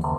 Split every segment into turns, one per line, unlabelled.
各位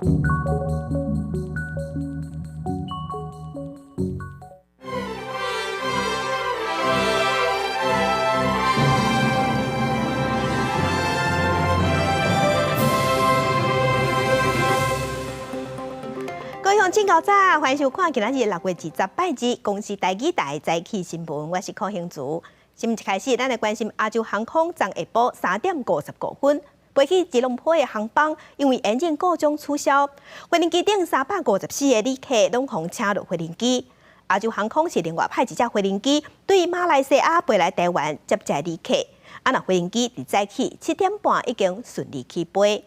鄉親較早，歡迎收看今仔日6月20拜二公視台語台早起新聞，我是柯興慈。新聞一開始，咱來關心亞洲航空昨下晡3點55分飛去吉隆坡的航班，因為引擎故障取消，飛行機頂354個旅客攏予請落飛行機。亞洲航空是另外派一隻飛行機對馬來西亞飛來台灣接載旅客。啊，若飛行機佇早起7點半已經順利起飛。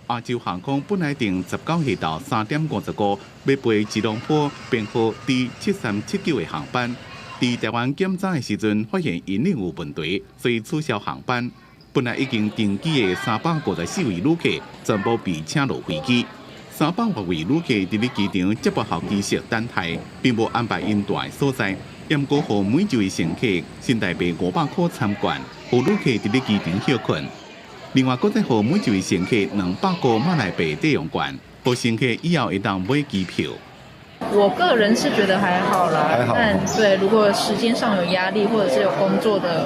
亞洲航空本來定19日到3點55欲飛吉隆坡編號 D7379的航班，佇台灣檢查的時陣發現引擎有問題，所以取消航班。本來已經登機的354位旅客全部被請落飛機。300外位旅客佇咧機場接駁候機室等待，並無安排𪜶蹛的所在。毋過，予每一位乘客新台幣500箍餐券，予旅客佇咧機場歇睏。另外，閣再予每一位乘客200箍馬來幣抵用券，予乘客以後會當買機票。
我個人是覺得還好啦，還好。但對，如果時間上有壓力，或者是有工作的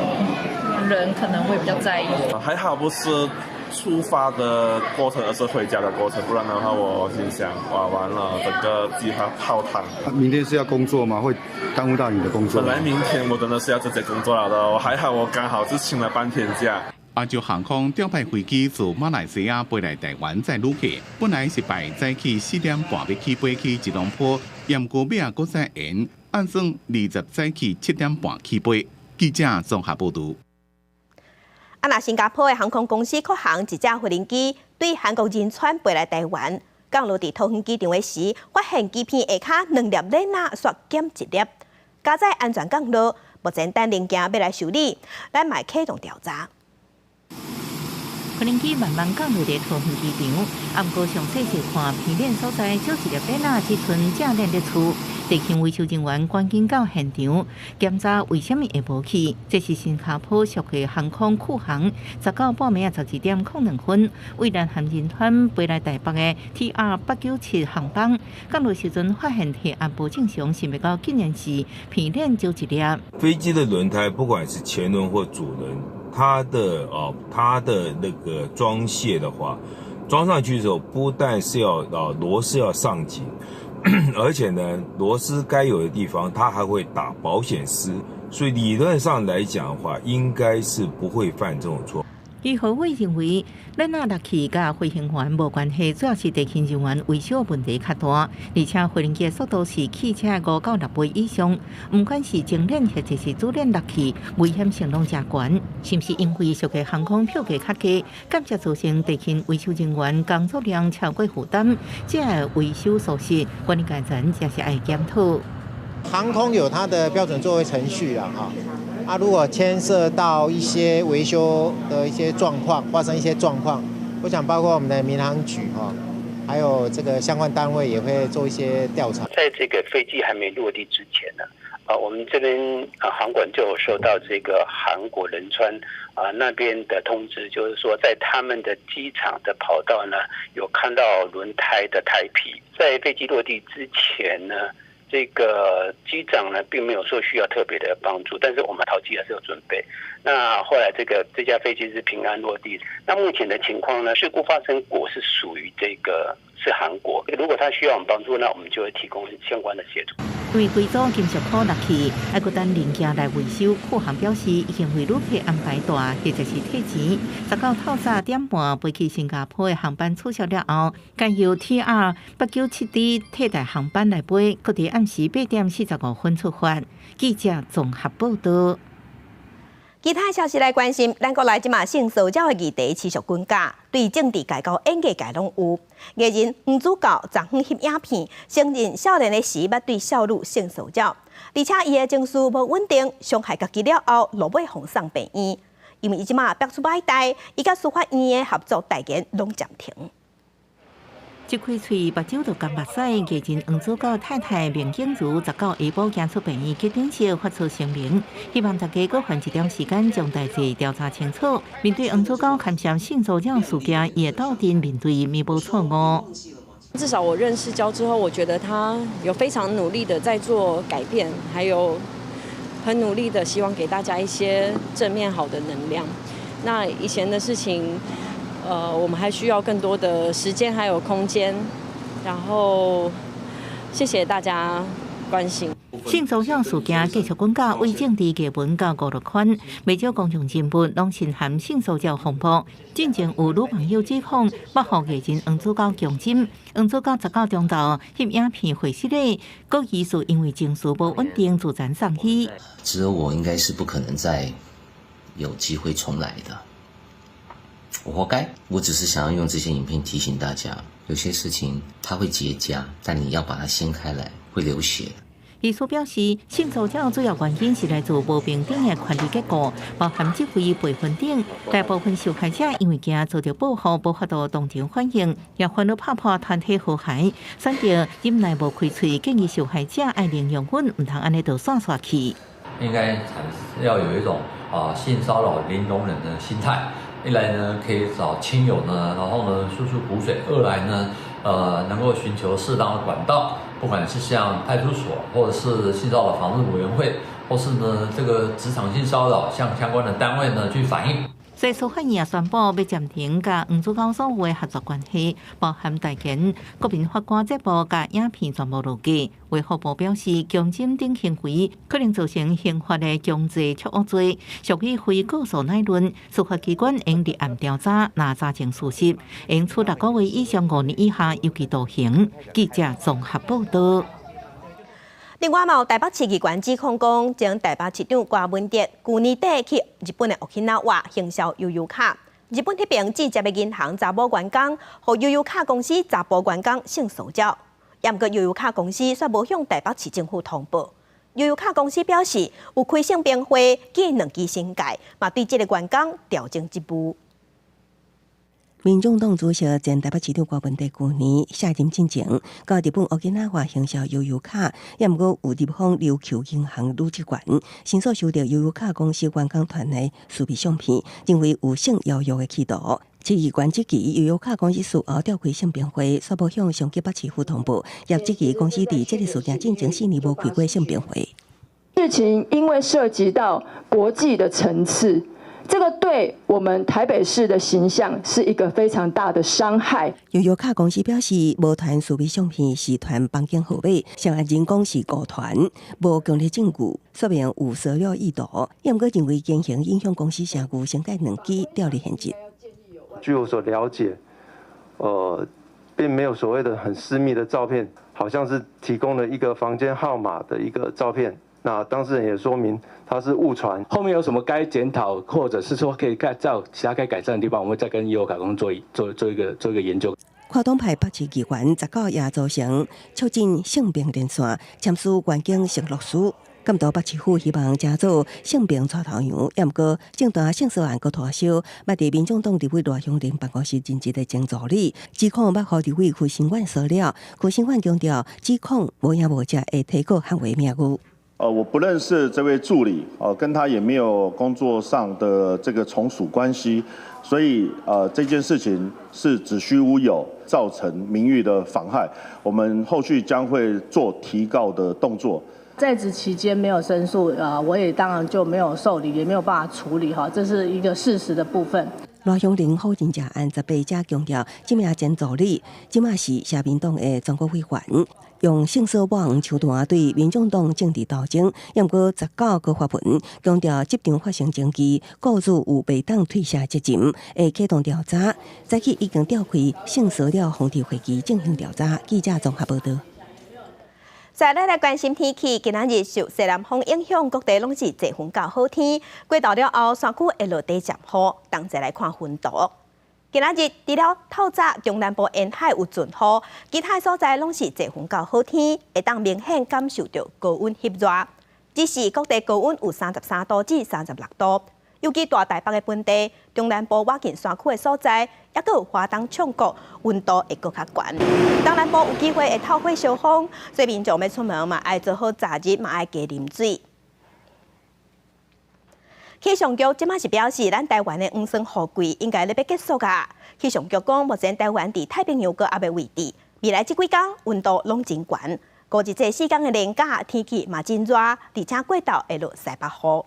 人，可能會比較在意。
還好不是出發的過程，而是回家的過程，不然的話，我心想，哇，完了，整個計劃泡湯。
明天是要工作嗎？會耽誤到你的工作？
本來明天我真的是要直接工作了的，我還好，我剛好是請了半天假。
亞洲航空調派飛機自馬來西亞飛來台灣載旅客，本來是排早起4點半欲起飛去吉隆坡，毋過尾仔閣再延，按算20早起7點半起飛。記者綜合報導。
啊，若新加坡的航空公司酷航一隻飛行機對韓國仁川飛來台灣，降落佇桃園機場的時，發現機片下跤兩粒鏈仔煞減一粒，加載安全降落，目前等零件欲來修理，咱嘛啟動調查。
飛行機慢慢降落佇桃園機場，毋過詳細細看，片鏈所在少一粒鏈仔，這賰正鏈咧出。地勤維修人員趕緊到現場檢查，為啥物會無去？這是新加坡屬的航空酷航，19半暝仔12點02分，為南韓仁川飛來台北的 TR897航班降落時陣發現鐵按無正常，想袂到竟然是片鏈少一粒。
飛機的輪胎，不管是前輪或主輪，它的那個裝卸的話，裝上去的時候，不但是要螺絲要上緊，而且呢，螺絲該有的地方，它還會打保險絲，所以理論上來講的話，應該是不會犯這種錯。
醫學會認為，鏈仔落去佮飛行員無關係，主要是地勤人員維修問題較大，而且飛行機的速度是汽車5到6倍以上，毋管是前鏈或者是主鏈落去，危險性攏誠懸。是毋是因為俗的航空票價較低，間接造成地勤維修人員工作量超過負擔？這個維修疏失，管理階層也是愛檢討。
航空有它的標準作業程序啦，哈。啊，如果牽涉到一些維修的一些狀況，發生一些狀況，我想包括我們的民航局哈，還有這個相關單位也會做一些調查。
在這個飛機還沒落地之前呢，啊，我們這邊啊航管就有收到這個韓國仁川啊那邊的通知，就是說在他們的機場的跑道呢，有看到輪胎的胎皮。在飛機落地之前呢，這個機長呢，並沒有說需要特別的幫助，但是我們桃機還是有準備。那後來這架飛機是平安落地。那目前的情況呢，事故發生國是屬於這個是韓國。如果他需要我們幫助，那我們就會提供相關的協助。
因為規組金屬箍落去，愛閣等零件來維修。酷航表示已經為旅客安排蹛或者是退錢。19透早點半飛去新加坡的航班取消了後，改由 TR897D 替代航班來飛，閣佇暗時8點45分出發。記者綜合報導。
其他消息來關心，咱國內這馬性騷擾的議題持續滾加，對政治界到演藝界攏有。藝人黃子佼昨昏翕影片，承認少年的時捌對少女性騷擾，而且伊的情緒無穩定，傷害家己了後，落尾予送病院。因為伊這馬逼出歹代，伊佮司法院的合作代言攏暫停。
一開喙目睭就乾目屎，藝人黃子佼太太麥景如19下晡行出病院急診室發出聲明，希望大家閣還一點時間將代誌調查清楚。面對黃子佼牽涉性騷擾事件，伊會鬥陣面對，彌補錯誤。
至少我認識佼之後，我覺得他有非常努力的在做改變，還有很努力的希望給大家一些正面好的能量。那以前的事情，我們還需要更多的時間還有空間，然後謝謝大家關心。
性騷擾事件繼續滾到偽政治藝文到娛樂圈，袂少公眾人物攏身陷性騷擾風波。進前有女網友指控，幕後藝人黃子佼強姦，黃子佼19中晝翕影片回失禮，閣疑似因為情緒無穩定自殘送醫。
只有我應該是不可能再有機會重來的。我活該，我只是想要用這些影片提醒大家，有些事情它會結痂，但你要把它掀開來，會流血。
律師表示，性騷擾主要原因是來自無平等的權力結構，包含職位輩分等。大部分受害者因為驚遭到報復，無法度當場反應，也煩惱拍破團體和諧，選擇忍耐無開喙，建議受害者愛零容忍，毋通按呢就散煞去。
應該要有一種性騷擾零容忍的心態。一來呢，可以找親友呢，然後呢訴訴苦水；二來呢，能夠尋求適當的管道，不管是像派出所，或者是性騷擾防治委員會，或是呢這個職場性騷擾，向相關的單位呢去反映。
所以司法院也宣布欲暫停佮黃子佼所有的合作關係，包含代言、國民法官節目佮影片全部落架。衛福部表示，強姦等行為可能造成刑法的強制束縛罪，屬於非告訴乃論。司法機關應立案調查，若查證屬實，應處6個月以上5年以下有期徒刑。記者綜合報道。
另外，嘛有台北市議員指控講，前台北市長柯文哲舊年底去日本的沖繩縣行銷悠遊卡，日本彼爿直接的銀行查某員工，予悠遊卡公司查埔員工性騷擾，毋過悠遊卡公司卻無向台北市政府通報。悠遊卡公司表示，有開性平會，記兩支懲戒，嘛對這个員工調整職務。
民眾黨主席前台北市長柯文哲舊年卸任進前，到日本沖繩縣行銷悠遊卡，也毋過有日方琉球銀行女職員申訴收到悠遊卡公司員工傳的私密相片，認為有性邀約的企圖。市議員質疑悠遊卡公司事後召開性平會，卻無向上級北市府通報，也質疑公司佇這个事件進前4年無開過性平會。
事情因為涉及到國際的層次。這個對我們台北市的形象是一個非常大的傷害。
悠遊卡公司表示，無傳私密相片是傳房間號碼，涉案人講是誤傳，無強烈證據，說明有騷擾意圖。也毋過認為言行影響公司聲譽，懲戒兩支調離現職。
據我所了解，並沒有所謂的很私密的照片，好像是提供了一個房間號碼的一個照片。那當事人也說明他是誤傳，
後面有什麼該檢討，或者是說可以改造其他該改善的地方，我們會再跟悠遊卡公司做一個研究。
跨黨派北市議員19也組成促進性平連線，簽署願景承諾書。監督北市府希望加做性平帶頭羊，也毋過政壇性騷案閣拖燒，捌佇民眾黨立委賴香伶辦公室任職的前助理指控捌予立委許心婉騷擾，許心婉強調指控無影無跡，會提告捍衛名譽。
我不認識這位助理，跟他也沒有工作上的這個從屬關係，所以這件事情是子虛烏有，造成名譽的妨害，我們後續將會做提告的動作。
在職期間沒有申訴，我也當然就沒有受理，也沒有辦法處理，哈，這是一個事實的部分。
賴香伶否認這案18才強調，這名前助理這馬是社民黨的全國委員，用性騷擾手段對民眾黨政治鬥爭，也毋過19閣發文強調，這場發生爭議，雇主有袂當推卸責任，會啟動調查。早起已經召開性騷擾防治會議進行調查。記者綜合報道。
再來來關心天氣，今仔日受西南風影響，各地攏是濟雲到好天。過晝了後，山區會落短暫雨，同齊來看雲圖。今仔日除了透早中南部沿海有陣雨，其他所在攏是濟雲到好天，會當明顯感受到高溫翕熱。只是各地高溫有33度至36度。尤其大台北的盆地、中南部倚近山區的所在，抑閣有華東衝國，溫度會閣較懸。東南部有機會會透火燒風，所以民眾欲出門嘛，愛做好遮日，嘛愛加啉水。氣象局這馬是表示，咱台灣的黃酸雨季應該咧欲結束矣。氣象局講，目前台灣佇太平洋閣猶未位置，未來這幾工溫度攏真懸。五日這四工的連假天氣嘛真熱，而且過晝會落西北雨。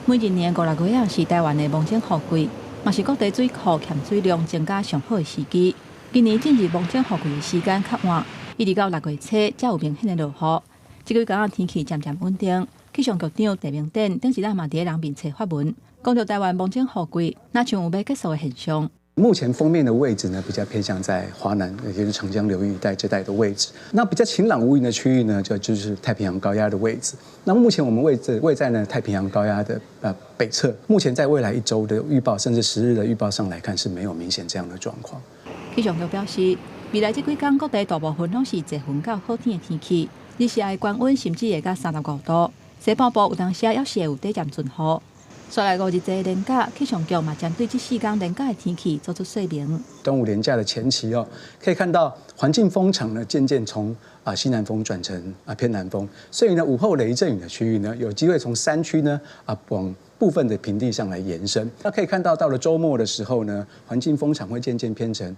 每一年五六月仔是台灣的蒙頂雨季，嘛是各地水庫蓄水量增加上好的時機。今年進入蒙頂雨季的時間較晚，一直到6月初才有明顯的落雨。這幾工天氣漸漸穩定，氣象局長鄭明典頂一日嘛佇咧人面冊發文，講著台灣蒙頂雨季，若像有欲結束的現象。
目前鋒面的位置呢，比較偏向在華南，也就是長江流域一帶這帶的位置。那比較晴朗無雲的區域呢，就是太平洋高壓的位置。那目前我們位置位在呢太平洋高壓的北側。目前在未來一周的預報，甚至10日的預報上來看，是沒有明顯這樣的狀況。
氣象局表示，未來這幾工各地大部分攏是濟雲到好天的天氣，日時的高溫甚至會到35度。西半部有當時猶是會有短暫陣雨。煞來五日節連假，氣象局嘛針對這四工連假的天氣做出說明。
端午連假的前期哦，可以看到環境風場呢漸漸從西南風轉成偏南風，所以呢午後雷陣雨的區域呢有機會從山區呢往部分的平地上來延伸。那可以看到到了週末的時候呢，環境風場會漸漸偏成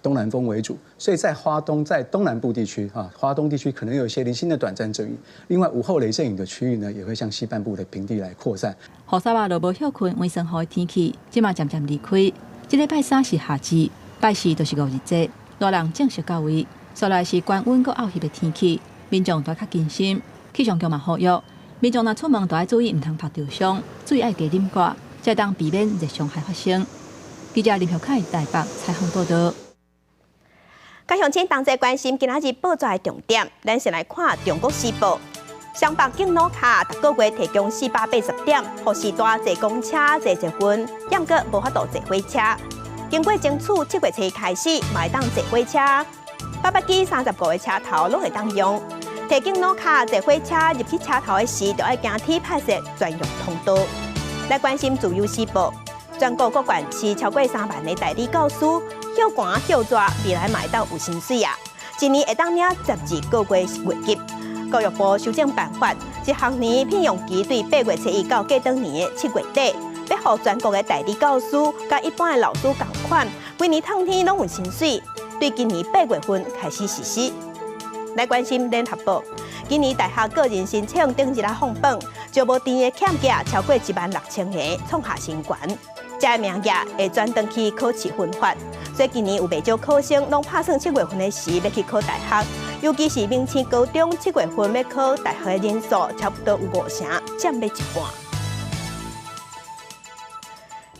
東南風為主，所以在花東在東南部地區啊，花東地區可能有一些零星的短暫陣雨。另外午後雷陣雨的區域呢，也會向西半部的平地來擴散。
雨傘仔落無歇睏，黃酸雨的天氣，這馬漸漸離開。這禮拜三是夏至，拜四就是五日節，熱人正式到位。煞來是高溫閣漚熱的天氣，民眾都較謹慎。氣象局嘛呼籲，民眾若出門都愛注意，毋通曝著傷，水愛加啉寡，才會當避免熱傷害發生。記者林玉凱台北採訪報導。
各鄉親同齊關心今仔日報紙的重點，咱先來看《中國時報》。雙北敬老卡逐個月提供480點，予序大坐公車、坐捷運，毋過無法度坐火車。經過爭取，7月初開始，嘛會當坐火車。800支35個車頭攏會當用。提敬老卡坐火車入去車頭的時，就愛行鐵拍攝專用通道。來關心《自由時報》，全國各縣市超過3萬个代理教師，歇寒歇熱，未來嘛會當有薪水啊！一年會當領12個月月給。教育部修正辦法，這學年聘用期對8月初1到過轉年的7月底，欲予全國的代理教師佮一般的老師仝款，規年冬天攏有薪水。對今年8月份開始實施。來關心聯合報，今年大學個人申請頂日仔放榜，招無填的欠額超過1萬6千个，創下新高。這个名額會轉轉去考試分發，所以今年有袂少考生攏拍算7月份的時欲去考大學，尤其是明星高中7月份欲考大學的人數差不多有5成，佔欲一半。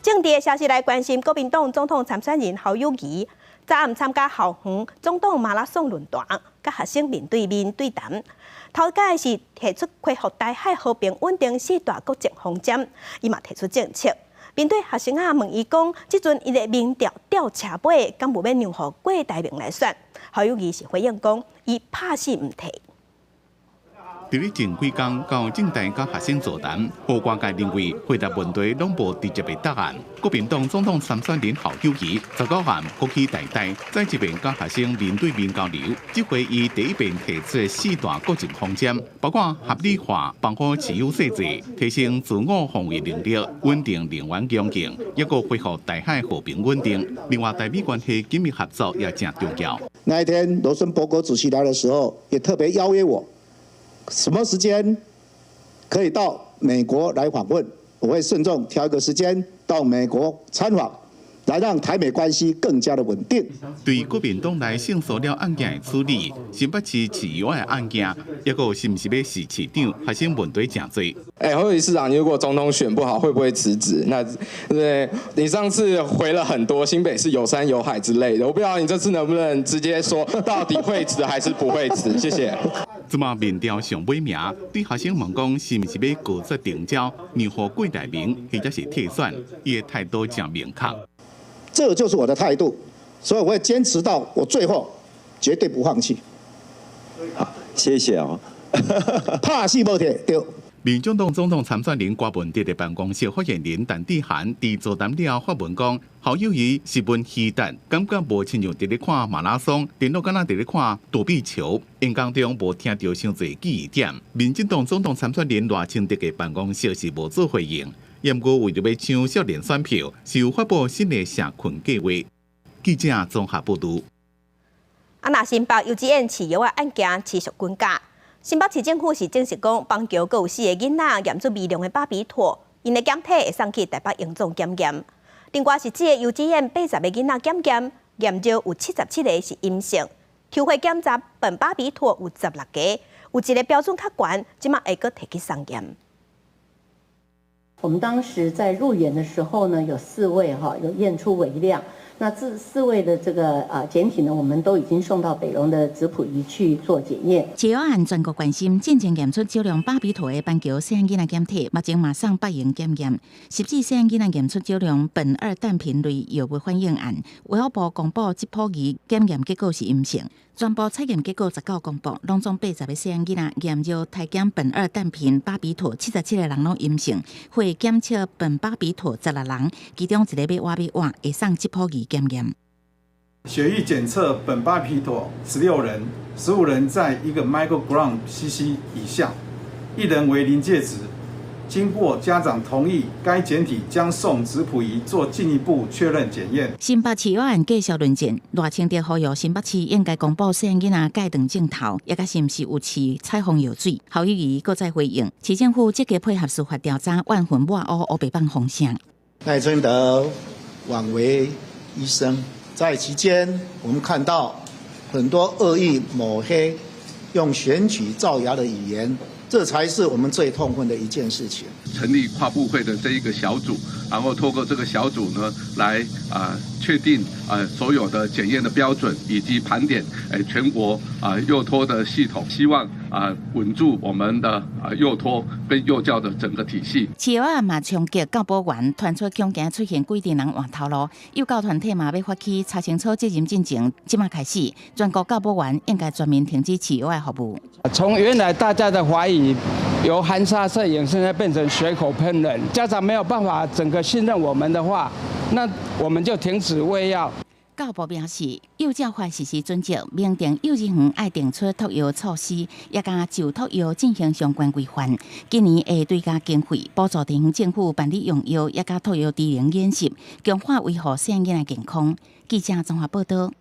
政治的消息來關心，國民黨總統參選人侯友宜昨暗參加校園總統馬拉松論壇，佮學生面對面對談。頭擺是提出恢復台海和平穩定四大國政方針，伊嘛提出政策。面對學生仔問伊講，這陣伊的民調吊車尾，敢無欲讓予郭台銘來選？侯友宜是回應講，伊拍死毋退。
佇咧前幾工到政大佮學生座談，予外界認為回答問題攏無直接的答案。國民黨總統參選人侯友宜19號閣去台大，再一遍佮學生面對面交流。這回伊第一遍提出四大國政方針，包括合理化防火持有稅制、提升自我防衛能力、穩定能源供應，抑閣恢復台海和平穩定。另外，台美關係緊密合作也誠重要。
那一天，羅森伯格主席來的時候，也特別邀約我。什麼時間可以到美國來訪問？我會慎重挑一個時間到美國參訪，來讓台美關係更加的穩定。
對國民黨內性騷擾案件的處理，新北市市議員的案件，抑閣是毋是欲辭市長，學生問題誠濟。
欸，侯友宜市長，你如果總統選不好，會不會辭職？那對，你上次回了很多新北市有山有海之類的，我不知道你這次能不能直接說到底會辭還是不會辭？謝謝。
這馬民調上尾名，對學生問講是毋是欲告捷停招，讓予郭台銘或者是退選，伊的態度誠明確。
這就是我的態度，所以我會堅持到我最後，絕對不放棄。
好，謝謝哦。
拍死無退，對。
民進黨總統參選人柯文哲的辦公室發言人陳智菡佇座談了發文講，侯友宜十分虛誕，感覺無親像佇咧看馬拉松，顛倒敢若佇咧看躲避球。演講中無聽著傷濟記憶點。民進黨總統參選人賴清德的辦公室是無做回應，毋過為著欲搶少年選票，是有發布新的社群計劃。記者綜合報導。
啊，若新北幼稚園飼藥案件持續滾價。新北市政府是證實講，板橋閣有四個囡仔驗出微量的巴比妥，𪜶的檢體會送去臺北榮總檢驗。另外是這个幼稚園80個囡仔檢驗，驗著有77個是陰性，抽血檢查苯巴比妥有16個，有一個標準較懸，這馬會閣提去送驗。
我們當時在入園的時候呢，有四位哈有驗出微量。那這四位的這個檢體呢，我們都已經送到北榮的質譜儀去做檢驗。
飼藥案全國關心，進前驗出少量巴比妥的板橋細漢囡仔檢體，目前嘛送北榮檢驗。汐止細漢囡仔驗出少量苯二氮平類藥物反應案，衛福部公布質譜儀檢驗結果是陰性。全部採驗結果19公布，攏總80個細漢囡仔驗著篩檢苯二氮平巴比妥，77個人攏陰性，血檢測苯巴比妥16人，其中一個欲倚欲倚，會送質譜儀檢驗。
血液檢測苯巴比妥16人，15人在一個 microgram cc 以下，一人為臨界值。經過家長同意，該檢體將送質譜儀做進一步確認檢驗。
新北飼藥案繼續論戰，賴清德呼籲新北市應該公布細漢囡仔戒斷症頭，抑閣是毋是有飼彩虹藥水？侯友宜閣再回應，市政府積極配合司法調查，怨恨抹烏烏白放風聲。
賴清德枉為醫生，在期間我們看到很多惡意抹黑，用選舉造謠的語言。這才是我們最痛恨的一件事情。
成立跨部會的這一個小組，然後透過這個小組呢，來確定所有的檢驗的標準，以及盤點全國幼托的系統，希望穩住我們的幼托跟幼教的整個體系。
飼藥案嘛衝擊教保員，傳出恐驚出現幾千人換頭路，幼教團體嘛欲發起查清楚責任進前，這馬開始，全國教保員應該全面停止飼藥的服務。
從原來大家的懷疑，由含沙射影，現在變成血口噴人，家長沒有辦法整個信任我們的話，那我們就停止餵藥。
教育部表示，幼教法實施準則，明定幼稚園愛定出托育措施，也共就托育進行相關規範。今年會追加經費，補助地方政府辦理用藥，也佮托育職能演習，強化維護細漢囡仔健康。記者綜合報導。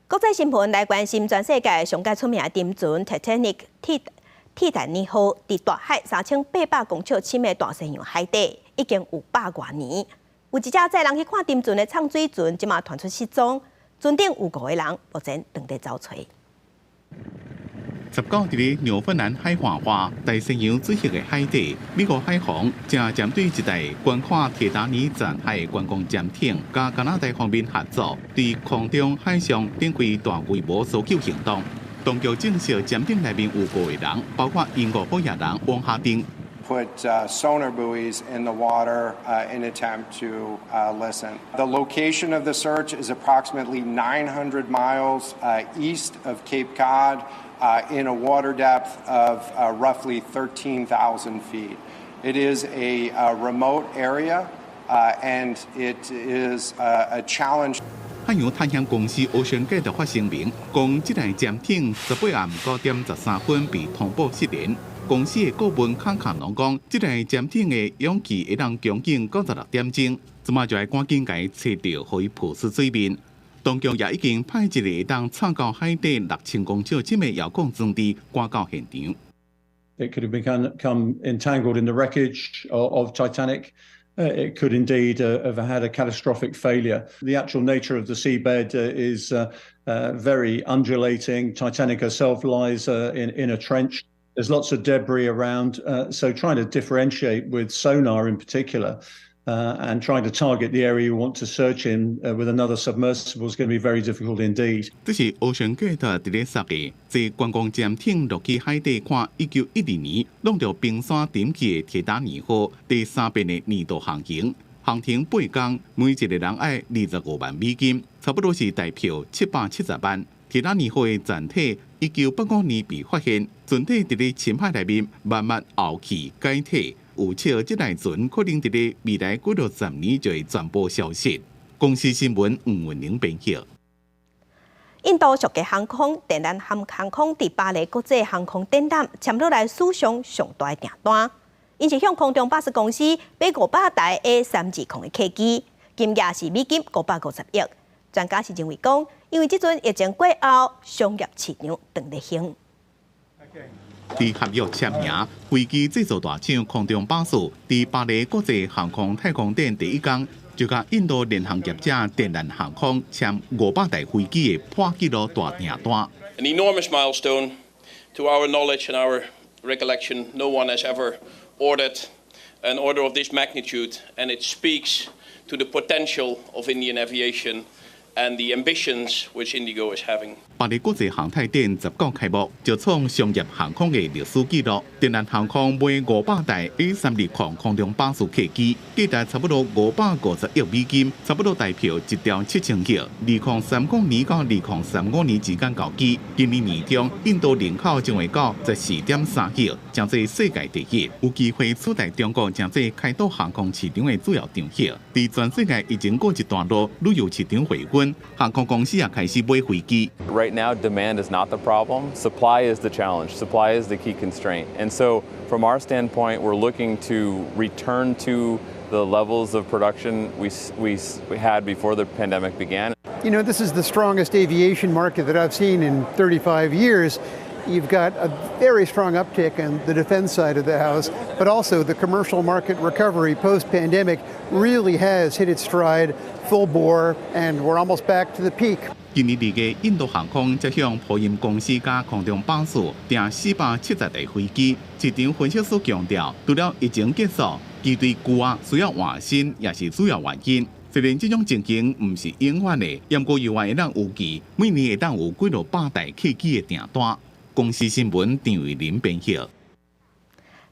國際新聞來關心全世界上蓋出名的沉船 Titanic 鐵達尼號，佇大海3800公尺深的大西洋海底，已經有百外年。有一隻載人去看沉船的藏水船，這馬傳出失蹤，船頂有五個人，目前正佇走揣。
19佇咧紐芬蘭海岸外大西洋水域的海底，美國海防正針對一台觀看鐵達尼殘骸的觀光潛艇，佮加拿大方面合作，佇空中、海上展開大規模搜救行動。當局證實潛艇內面有五個人，包括英國好野人王哈丁。
Put sonar buoys in the water in attempt to listen. The location of the search is approximately 900 miles east of Cape Cod in a water depth of roughly 13,000 feet. It is a remote area and it is a challenge.
海洋探險公司 OceanGate 發聲明，講這台潛艇18暗9點13分被通報失聯。公司的顧問康卡農講，這台潛艇的氧氣會當供應96點鐘，這馬就愛趕緊共伊揣著，予伊浮出水面。當局也已經派一个會當插到海底6000公尺深的遙控裝置趕到現場。
It could have become entangled in the wreckage of Titanic. It could indeed have had a catastrophic failure. The actual nature of the seabed is very undulating. Titanic herself lies in a trench. There's lots of debris around. So trying to differentiate with sonar in particular and trying to target the area you want to search in with another submersible is going to be very difficult indeed.
這是 OceanGate 佇咧10月坐觀光潛艇落去海底看1912年挵著冰山沉去的鐵達尼號第三遍的年度航行。航程8工，每一個人愛25萬美金，差不多是台票770萬。鐵達尼號的殘體已1985年被發現，船體佇咧深海內面慢慢漚去解體，預測這台船可能佇咧未來幾落十年就會全部消失。公視新聞吳文玲編譯。
印度屬嘅航空電南航空佇巴黎國際航空展覽簽落來史上上大訂單，𪜶是向空中巴士公司買500台 A320的客機，金額是美金550億。專家是認為講，因為這陣疫情過後，商業市場轉咧興。
佇合約簽名，飛機製造大廠空中巴士佇巴黎國際航空太空展第一工，就佮印度聯航業者電南航空簽500台飛機的破紀錄大訂單。
An enormous milestone. To our knowledge and our recollection, no one has ever ordered an order of this magnitude, and it speaks to the potential of Indian aviation and the ambitions which IndiGo is having.
巴黎國際航太展19開幕，就創商業航空的歷史紀錄。電南航空買500台 A320空中巴士客機，價值差不多550億美金，差不多台票1兆7000億。2035年到2035年之間交機。今年年中，印度人口將會到14.3億，成做世界第一，有機會取代中國，成做開拓航空市場的主要場域。佇全世界疫情過一段落，旅遊市場回溫，航空公司也開始買飛機。
Right now, demand is not the problem. Supply is the challenge. Supply is the key constraint. And so, from our standpoint, we're looking to return to the levels of production we had before the pandemic began.
This is the strongest aviation market that I've seen in 35 years. You've got a very strong uptick in the defense side of the house, but also the commercial market recovery post-pandemic really has hit its stride full bore, and we're almost back to the peak.
今年二月，印度航空才向波音公司佮空中巴士訂470台飛機。市場分析師強調，除了疫情結束，機隊久啊需要換新，也是主要原因。雖然這種情形毋是永遠的，毋過猶原會當預期每年會當有幾落百台客機的訂單。公視新聞張偉林編譯。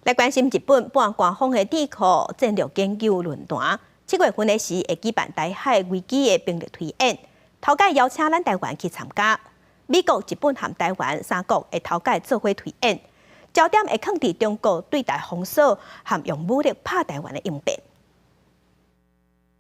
來關心日本半官方的智庫戰略研究論壇，7月份的時會舉辦台海危機的兵力推演，頭擺邀請咱台灣去參加。美國、日本和台灣三國會頭擺做伙推演，焦點會囥佇中國對台封鎖和用武力拍台灣的應變。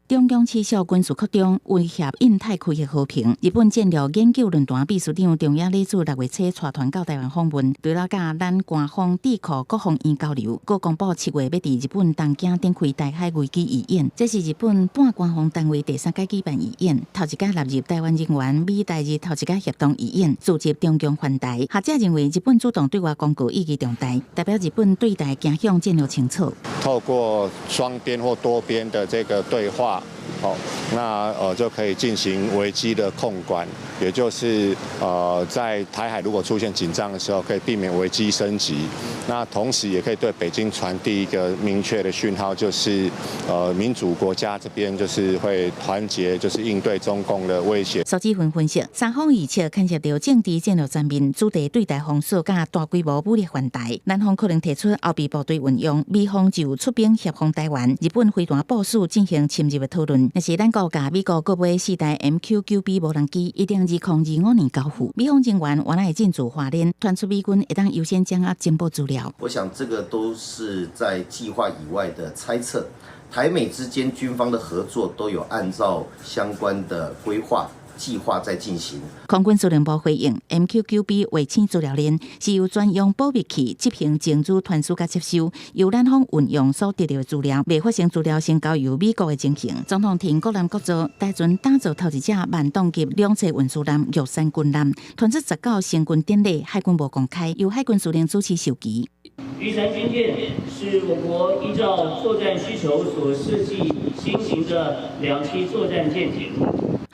中共持續軍事擴張，威脅印太區域和平。日本戰略研究論壇秘書長中野禮子6月初帶團到台灣訪問，除了佮咱官方智庫國防院交流，閣公布7月欲佇日本東京展開台海危機預演。這是日本半官方單位第三擺舉辦預演，頭一擺納入台灣人員，美台日頭一擺協同預演，阻止中共犯台。學者認為，日本主動對外公告意義重大，代表日本對台走向戰略清楚。
透過雙邊或多邊的這個對話，好，那就可以進行危機的控管，也就是在台海如果出現緊張的時候，可以避免危機升級。那同時也可以對北京傳遞一個明確的訊號，就是民主國家這邊就是會團結，就是應對中共的威脅。
蘇志芬分析，三方預測牽涉到政治戰略層面，主題對台封鎖佮大規模武力犯台，南方可能提出後備部隊運用，美方就出兵協防台灣，日本飛彈部署進行深入的討論。若是咱國共美國購買四台 MQ-9B 無人機，一定2025年交付。美方人員原來會進駐花蓮，傳出美軍會當優先掌握情報資料。
我想這個都是在計劃以外的猜測。台美之間軍方的合作都有按照相關的規劃計劃在進行。
空軍司令部回應，MQ-9B 衛星資料鏈是由專用保密器執行情資傳輸佮接收，由咱方運用所得到的資料，未發生資料先交由美國的情形。總統庭國艦國造台船打造頭一隻萬噸級兩棲運輸艦玉山軍艦，傳出19成軍典禮，海軍無公開，由海軍司令主持授旗。
玉山軍艦是我國依照作戰需求所設計新型的兩棲作戰艦艇。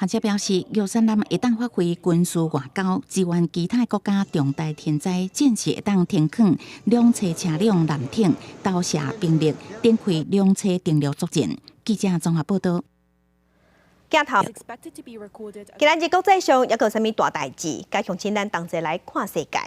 學者表示，玉山艦會當發揮軍事外交，支援其他國家重大天災，戰時會當停囥兩棲車輛艦艇，投射兵力，展開兩棲登陸作戰。記者綜合報道。
鏡頭，今仔日國際上猶閣有啥物大代誌？共鄉親咱同齊來看世界。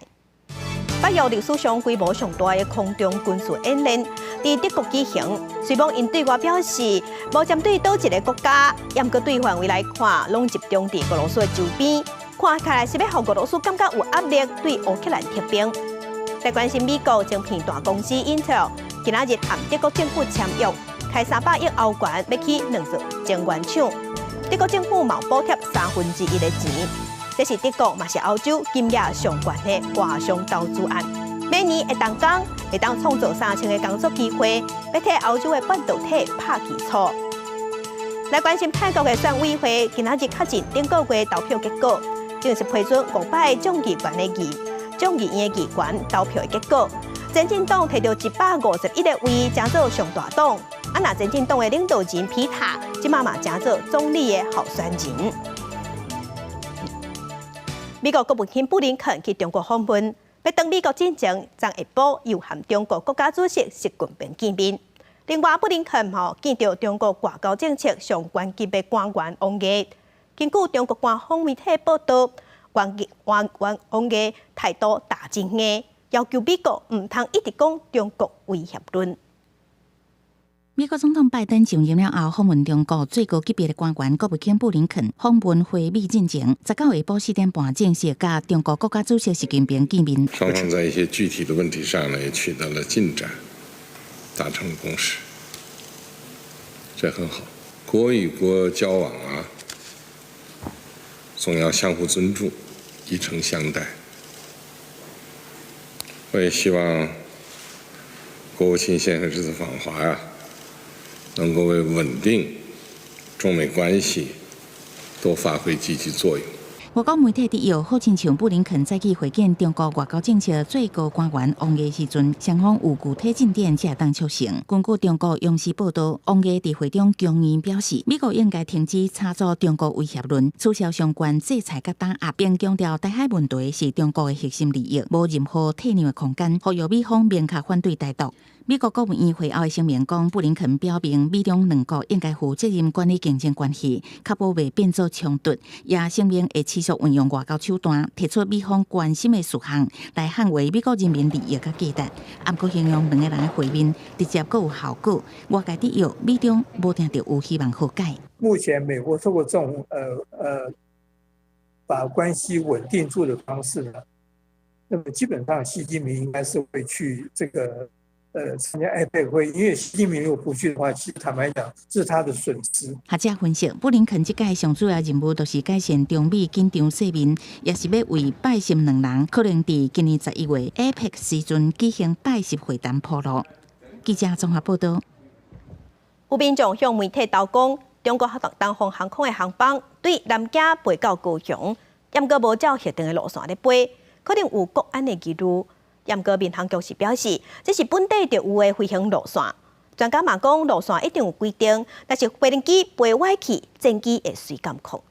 北約歷史上規模上大的空中軍事演練，佇德國舉行。雖罔𪜶對外表示無針對佗一个國家，毋過對範圍來看，攏集中佇俄羅斯的周邊。看起來是欲予俄羅斯感覺有壓力，對烏克蘭撤兵。來關心美國晶片大公司 Intel，今仔日和德國政府簽約，開300億歐元欲起兩座晶圓廠，德國政府嘛補貼1/3的錢。這是德國嘛是歐洲金額上懸的外商投資案，每年會當講會當創造3000個工作機會，欲替歐洲的半導體拍基礎。來關心泰國的選委會，今仔日確認頂個月投票結果，正式批准五擺眾議院的議員投票的結果。前進黨提著151個位，成做上大黨。啊，若前進黨的領導人皮塔，這馬嘛成做總理的候選人。美國國務卿布林肯去中國訪問，欲轉美國進前，昨下晡又和中國國家主席習近平見面。另外，布林肯吼見著中國外交政策上懸級的官員王毅。根據中國官方媒體報道，王毅態度大真硬，要求美國毋通一直講中國威脅論。
美國總統拜登就任了後，訪問中國最高級別的官員國務卿布林肯訪問回美進前，19下晡4點半正式佮中國國家主席習近平見面。
雙方在一些具體的問題上呢，也取得了進展，達成了共識，這很好。國與國交往啊，總要相互尊重，以誠相待。我也希望國務卿先生這次訪華啊，能夠為穩定中美關係多發揮積極作用。
外國媒體佇有好親像布林肯再去會見中國外交政策最高官員王毅時陣，雙方有具體進展才會當促成。根據中國央視報道，王毅佇會中強硬表示，美國應該停止炒作中國威脅論，取消相關制裁佮打壓，並強調台海問題是中國的核心利益，無任何退讓的空間，呼籲美方明確反對台獨。美國國務院會後的聲明講，布林肯表明美中兩國應該負責任管理競爭關係，確保袂變做衝突，也聲明會持續運用外交手段，提出美方關心的事項，來捍衛美國人民利益佮價值。毋過形容兩个人的會面直接閣有效果，外界質疑美中無定著有希望和解。
目前美國透過這種把關係穩定住的方式呢，那麼基本上習近平應該是會去這個參加 APEC 會，因為習近平如果不去的話，其實坦白講，這是他的損失。
學者分析，布林肯這屆上主要任務就是改善中美緊張勢面，也是欲為拜習兩人可能佇今年11月 APEC 時陣舉行拜習會談鋪路。記者綜合報道。
有民眾向媒體投講，中國東方航空的航班對南京飛到高雄，毋過無照核定的路線咧飛，可能有國安的疑慮。毋過民航局是表示，這是本地就有的飛行路線。專家嘛講，路線一定有規定，但是飛行機飛歪去，戰機會隨監控。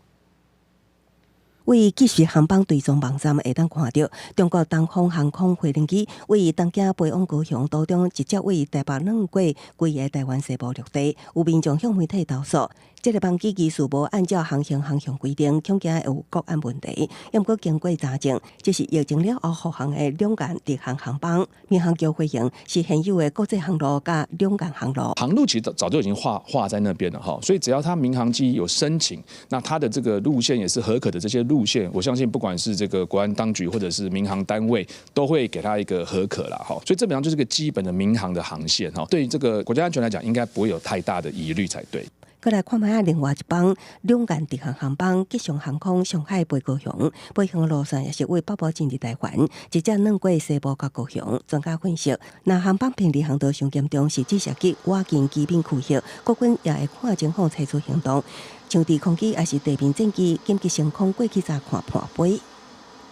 為即時航班追蹤網站會當看著，中國東方航空飛行機對東京飛往高雄途中，直接對台北轉過規个台灣西部陸地，有民眾向媒體投訴，這个班機技術無按照航行航向規定，恐驚會有國安問題。毋過經過查證，這是疫情了後復航的兩岸直航航班。民航局回應是現有的國際航路佮兩岸航路。
航路其實早就已經畫在那邊了哈，所以只要他民航機有申請，那他的這個路線也是核可的這些路線，我相信不管是這個國安當局或者是民航單位，都會給他一個核可啦哈。所以這本上就是個基本的民航的航線哈，對於這個國家安全來講，應該不會有太大的疑慮才對。
閣來看覓仔，另外一班兩岸直航航班吉祥航空上海飛高雄，飛行路線也是對北部進入台灣，直接轉過西部佮高雄。專家分析，若航班偏離航道傷嚴重，是指涉及倚近機敏區域，國軍也會看情況採取行動。像低空機抑是地面戰機緊急升空過去查看破飛。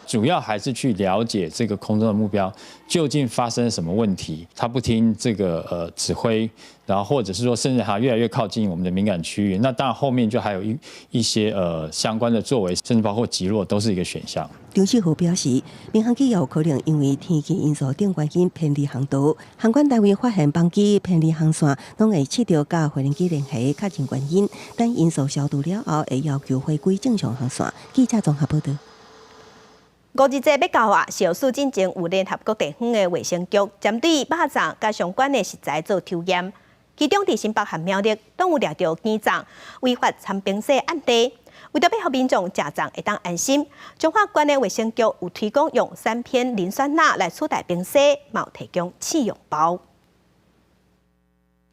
主要還是去了解這個空中的目標究竟發生什麼問題，他不聽這個指揮，然後或者是說甚至還越來越靠近我們的敏感區域，那當然後面就還有一些相關的作為，甚至包括擊落都是一個選項。
張志豪表示，民航機有可能因為天氣因素等原因偏離航道，航管單位發現班機偏離航線，攏會試著佮飛行機聯繫確認原因，等因素消除了後，會要求回歸正常航線。記者綜合報道。
五日節欲到啊，小暑進前有聯合國地方的衛生局針對肉粽佮相關的食材做抽驗，其中佇新北和苗栗攏有掠著肝臟違法摻冰雪案例。為著欲予民眾食粽會當安心，彰化縣的衛生局有推廣用三偏磷酸鈉來取代冰沙，嘛有提供試用包。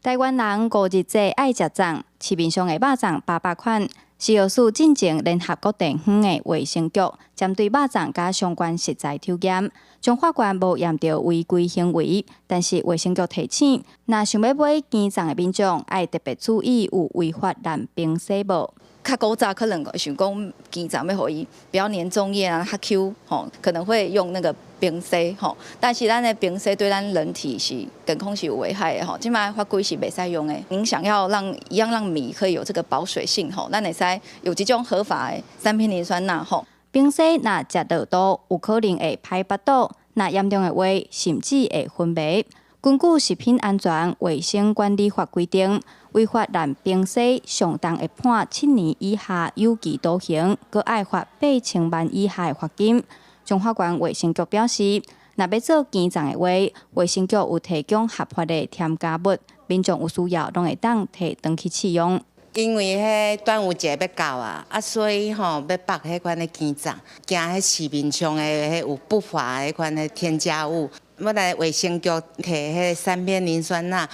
台灣人五日節愛食粽，市面上的肉粽百百款。食藥署進前聯合各地方的衛生局，針對肉粽佮相關食材抽驗，彰化縣無驗著違規行為，但是衛生局提醒，若想欲買羹粽的民眾，愛特別注意有違法濫冰沙無。
較古早可能想講羹粽欲予伊比較黏粽葉啊，較 Q 吼，可能會用那個冰沙吼，但是咱的冰沙對咱人體是健康是有危害的吼，這擺法規是袂使用的。您想要讓一樣讓米可以有這個保水性吼，咱會使有這種合法的三偏磷酸鈉吼。
冰沙若食落肚，有可能會歹腹肚；若嚴重的話，甚至會昏迷。根據食品安全衛生管理法規定，違法濫冰沙上重會判7年以下有期徒刑，閣愛罰8000萬以下的罰金。彰化縣衛生局表示，若欲做羹粽的話，衛生局有提供合法的添加物，民眾有需要攏會當提轉去試用。
因為彼端午節欲到啊，啊，所以吼欲縛彼款的羹粽，驚彼市面上的彼有不法彼款的添加物。欲來衛生局提彼三偏磷酸鈉，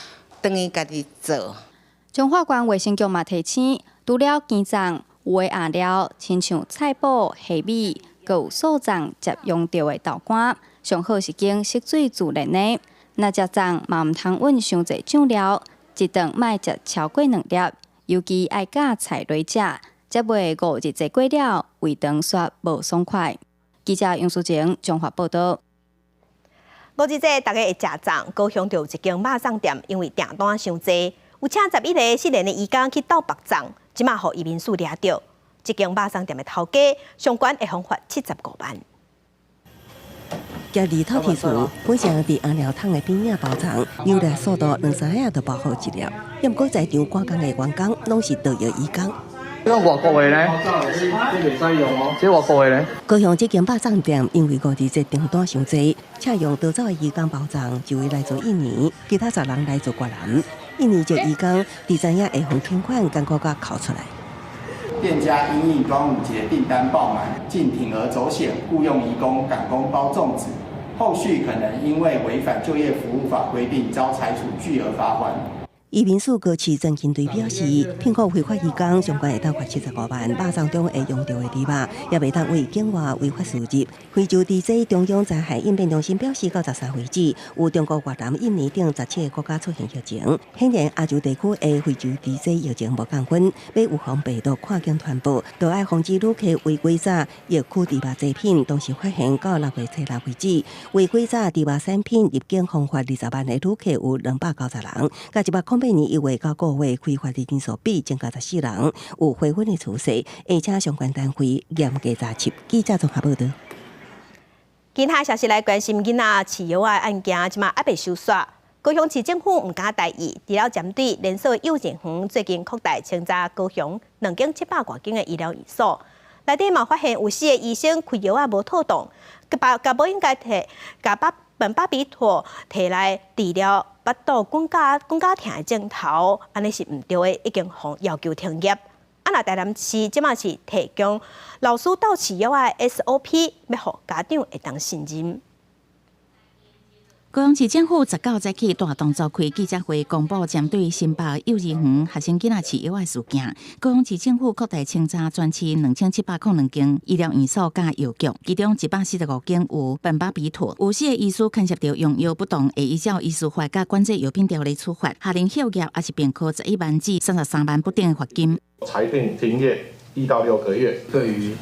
轉去家己做。
彰化縣衛生局嘛提醒，除了羹粽，有的餡料親像菜脯、蝦米，閣有素粽捷用著的豆乾，上好是經色水自然的。若食粽嘛毋通勻傷濟醬料，一頓莫食超過兩粒，尤其愛佮菜來食，才袂五日節過了，胃腸煞無爽快。記者楊淑靜彰化報導。
五日節大家會食粽，高雄就有一間肉粽店，因為訂單傷濟，有請11個失聯的移工去鬥縛粽，這馬予移民署掠著。這間肉粽店的頭家上懸會予罰75萬。
家裡透天厝，本身佇餡料桶的邊仔包粽，扭力速度兩三下就包好一粒。毋過在場趕工的員工攏是導遊移工。
這個外國的呢？這袂使用哦。這外國的呢？
高雄這間肉粽店因為五日節訂單傷濟，請用逃走的移工包粽，一位來自印尼，其他10人來自越南。印尼籍移工佇知影會予遣返，艱苦甲哭出來。
店家因應端午節訂單爆滿，竟鋌而走險，僱用移工趕工包粽子，後續可能因為違反就業服務法規定，遭裁處巨額罰鍰。
移民署高市曾金隊表示，聘雇非法移工上懸會當罰75萬，肉粽中會用著的豬肉也袂當為境外違法輸入。非洲地災中央災害應變中心表示，到13為止，有中國、越南、印尼等17個國家出現疫情。顯然，亞洲地區的非洲豬瘟疫情無降溫，欲預防病毒跨境傳播，就愛防止旅客違規炸疫區豬肉製品。同時發現到6月初6為止，違規炸豬肉產品入境予罰20萬的旅客有290人，佮108年1月到5月開罰的人數比增加14人，有回溫的趨勢，而且相關單位嚴格查緝。記者綜合報導。
其他消息來關心囡仔飼藥的案件，這馬猶未收煞。高雄市政府毋敢大意，除了針對連鎖幼兒園最近擴大清查高雄2700外間的醫療院所，內底嘛發現有四個醫生開藥仔無妥當，共無應該提，共苯苯巴比妥提來治療腹肚滾絞滾絞疼的症頭，按呢是毋對的，已經予要求停業。啊，若台南市這馬是提供老師鬥飼藥的 SOP，欲予家長會當信任。
高雄市政府19早起大動作開記者會，公布針對新北幼兒園學生囡仔飼藥的事件。高雄市政府擴大清查全市2702間醫療院所佮藥局，其中145間有苯巴比妥，有四個醫師牽涉著用藥不當，會依照醫師法佮管制藥品條例處罰，下令歇業，抑是併科11萬至33萬不等的罰金。
裁定停業1到6個月。
對於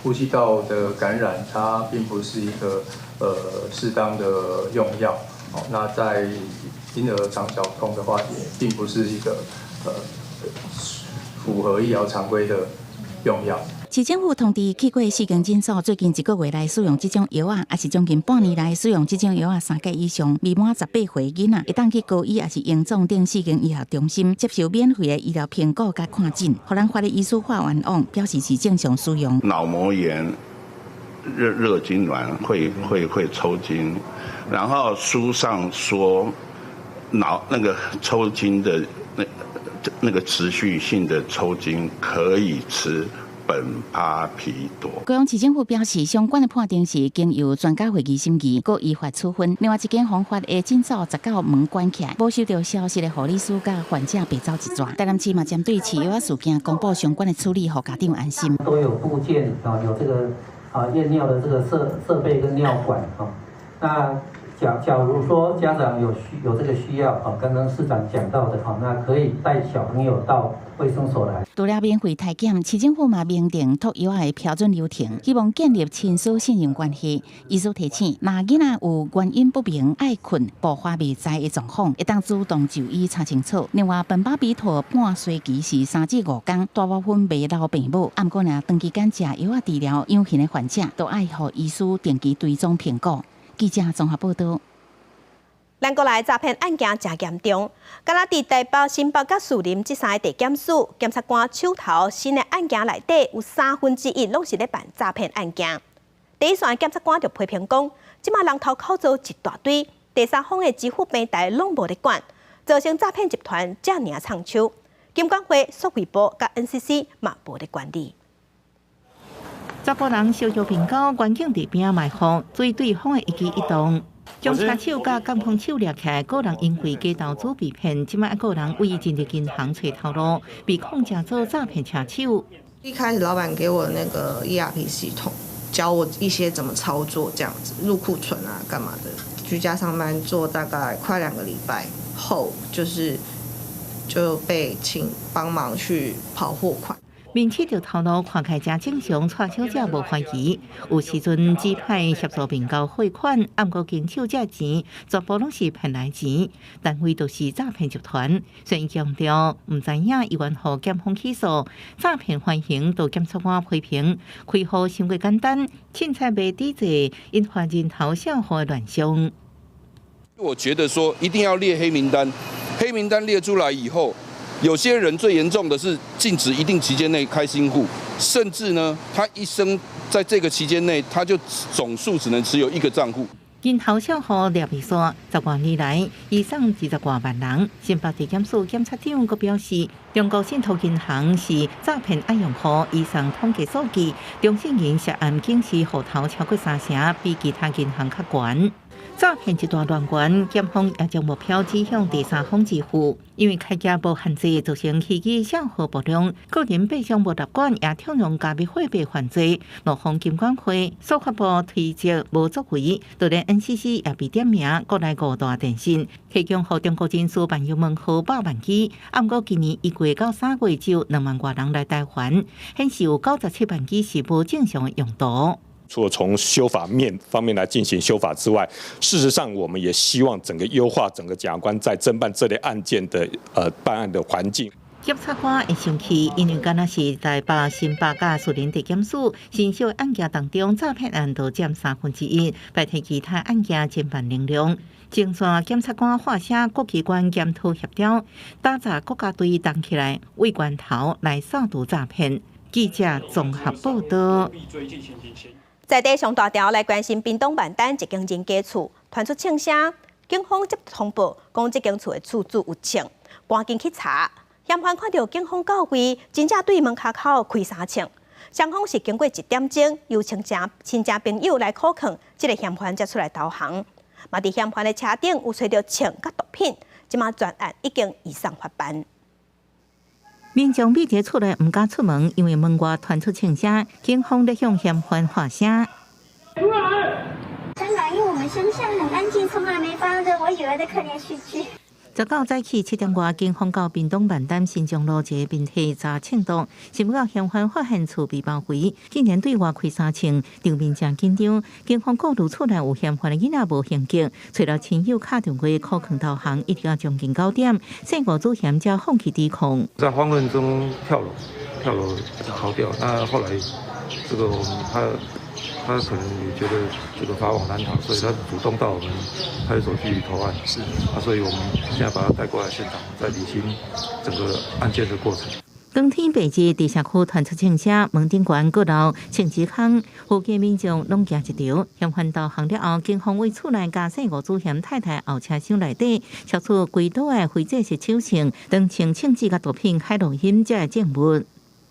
呼吸道的感染，它並不是一個適當的用藥。哦，那在嬰兒腸絞痛的話，也並不是一個符合醫療常規的用藥。
市政府通知去過四間診所，最近一個月來使用這種藥仔，抑是將近半年來使用這種藥仔三屆以上，未滿18歲囡仔，會當去高醫抑是榮總等四間醫學中心接受免費的醫療評估佮看診。予人法的醫師華元旺表示是正常使用。
腦膜炎、熱熱痙攣會抽筋，然後書上說腦那個抽筋的那個持續性的抽筋可以吃苯巴比妥。
高雄市政府表示，相關的判定是經由專家會議審議，閣依法處分。另外一間方法的診所十九門關起來，無收著消息的護理師佮患者白走一逝。台南市嘛針對飼藥仔事件公布相關的處理，予家長安心。
都有附件啊，有這個啊驗尿的這個設備跟尿管啊。那假如說家長有這個需要啊，剛剛市長講到的哈，那可以帶小朋友到衛生所來。
除了免費體檢，市政府嘛明定託藥仔的標準流程，希望建立親子信任關係。醫師提醒，若囡仔有原因不明愛睏、步伐袂知的狀況，會當主動就醫查清楚。另外，苯巴比妥半衰期是3至5工，大部分袂留病母。毋過若長期間食藥仔治療養型的患者，都愛予醫師定期追蹤評估。記者綜合報導。
咱國內詐騙案件誠嚴重，敢若佇台北、新北佮士林這三个地檢署，檢察官手頭新的案件內底有1/3攏是咧辦詐騙案件。第一線檢察官就批評講，這馬人頭口做一大堆，第三方的支付平台攏無咧管，造成詐騙集團遮爾暢手。金管會、數位部佮 NCC 嘛無咧管理。
查埔人相約平交，關境佇邊仔埋伏，注意對方的一舉一動。將車手佮監控手掠起來，個人因為假投資被騙，這擺個人為進入銀行揣頭路，被控成做詐騙車手。
一開始老闆給我那個 ERP 系統，教我一些怎麼操作，這樣子入庫存啊，幹嘛的。居家上班做大概快2個禮拜後，就是就被請幫忙去跑貨款。
面試著頭路看起來誠正常，蔡小姐無懷疑。有時陣指派協助面交匯款，毋過經手這錢全部攏是騙來錢，單位都是詐騙集團。雖然強調毋知影，猶原予檢方起訴詐騙犯行，遭檢察官批評開戶傷過簡單，凊彩賣抵債，引發人頭賬戶的亂象。
我覺得說一定要列黑名單，黑名單列出來以後。有些人最嚴重的是禁止一定期間內開新戶，甚至呢，他一生在這個期間內，他就總數只能持有一個賬戶。
人頭帳戶掠未煞，十外年來移送20外萬人。新北地檢署檢察長閣表示，中國信託銀行是詐騙案用戶，移送統計數據，中信銀涉案警示戶頭超過三成，比其他銀行較懸。詐騙集團亂源，檢方也將目標指向第三方支付，因為開價無限制，造成虛擬帳號爆量，個人變相無納管，也縱容加密貨幣犯罪。怒諷金管會、司法部推責無作為，就連 NCC 也被點名，國內五大電信提供予中國人士辦有門號百萬支，毋過今年1月到3月只有2萬外人來台還，顯示有97萬支是無正常的用途。
除了從修法面方面來進行修法之外，事實上我們也希望整個優化整個檢察官在偵辦這類案件的辦案的環境。
檢察官會生氣，因為敢若是台北、新北佮士林地檢署新收案件當中，詐騙案都佔1/3，代替其他案件偵辦能量。前線檢察官發聲，各機關檢討協調，打造國家隊動起來，為關頭來掃除詐騙。記者綜合報道。
在地上大條來關心屏東萬丹一間人家厝傳出槍聲，警方接通報，講這間厝的厝主有槍，趕緊去查。嫌犯看到警方到位，真正對門跤口開三槍。雙方是經過1點鐘，由親戚朋友來苦勸，這个嫌犯才出來投降。嘛，佇嫌犯的車頂有揣著槍佮毒品，這馬全案已經移送法辦。
民眾覕佇厝內毋敢出門，因為門外傳出槍聲，警方咧向嫌犯喊聲。
出來！香港，因為我們鄉下很安靜，從來沒發生。我以為在看連續劇。
19早起7點外，警方到屏東萬丹新庄路一个民宅查槍毒，想欲到嫌犯發現厝被包圍，竟然對外開三槍，場面誠緊張。警方顧慮厝內有嫌犯的囡仔無行徑，揣著親友敲電話苦勸投降，一直到將近9點，細吳主嫌才放棄抵抗。
在慌亂中跳樓，跳樓逃掉。那後來，這個他可能也覺得這個法網難逃，所以他主動到我們派出所去投案。是啊，所以我們現在把他帶過來現場，再理清整個案件的過程。
當天白日，佇社區傳出槍聲，門頂懸閣留槍支空，附近民眾攏驚一著。嫌犯投降了後，警方為厝內佮細吳主嫌太太後車廂內底，搜出規刀的非正式手槍、長槍槍支佮毒品、海洛因，才會證物。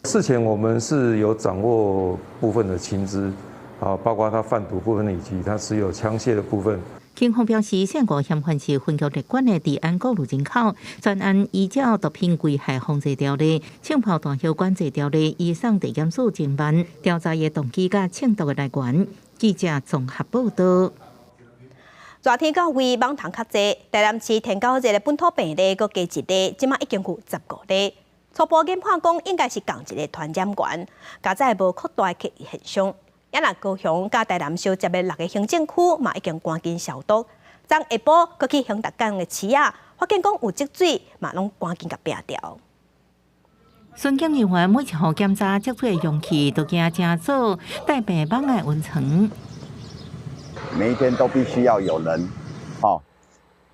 事前我們是有掌握部分的情資，啊，包括他販毒部分以及他持有槍械的部分。
警方表示，涉案嫌犯是分局列管的治安顧慮人口，專案依照毒品危害防治條例、槍炮彈藥管制條例，移送地檢署偵辦，調查伊動機佮槍毒的來源。記者綜合報道。
熱天到位，蠓蟲較濟，台南市天狗這个本土病例閣加一例，這馬已經有15例。初步研判講，應該是仝一个傳染源，加載無擴大的現象。也若高雄佮台南相接的6个行政區嘛，已經趕緊消毒。昨下晡閣去興達港的市仔，發現講有積水，嘛攏趕緊共摒掉。
巡檢人員每一戶檢查積水的容器，都驚成做帶病蠓的溫床。
每一天都必須要有人，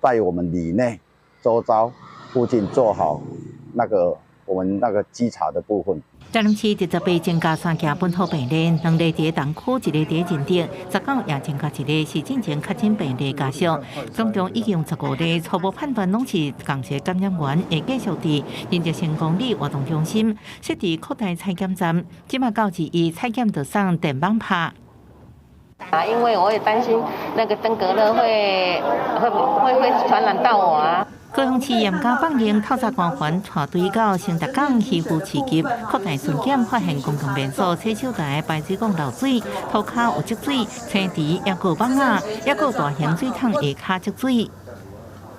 在我們里內、周遭附近做好那個我們那個稽查的部分。
台南市28增加3件本土病例，2例佇東區，1例佇仁德，19也增加1例，是進前確診病例家屬。總共已經有15例，初步判斷攏是仝一個感染源，會繼續佇仁德成功里活動中心設置擴大採檢站，這馬到21採檢就送電網拍。
啊，因為我也擔心那個登革熱會傳染到我啊。
高雄市嚴加放任透早官員帶隊到興達港漁夫市集擴大巡檢，發現公共便所、洗手台排水管漏水、塗跤有積水、青池抑閣有蠓仔，抑閣有大型水桶下跤積水。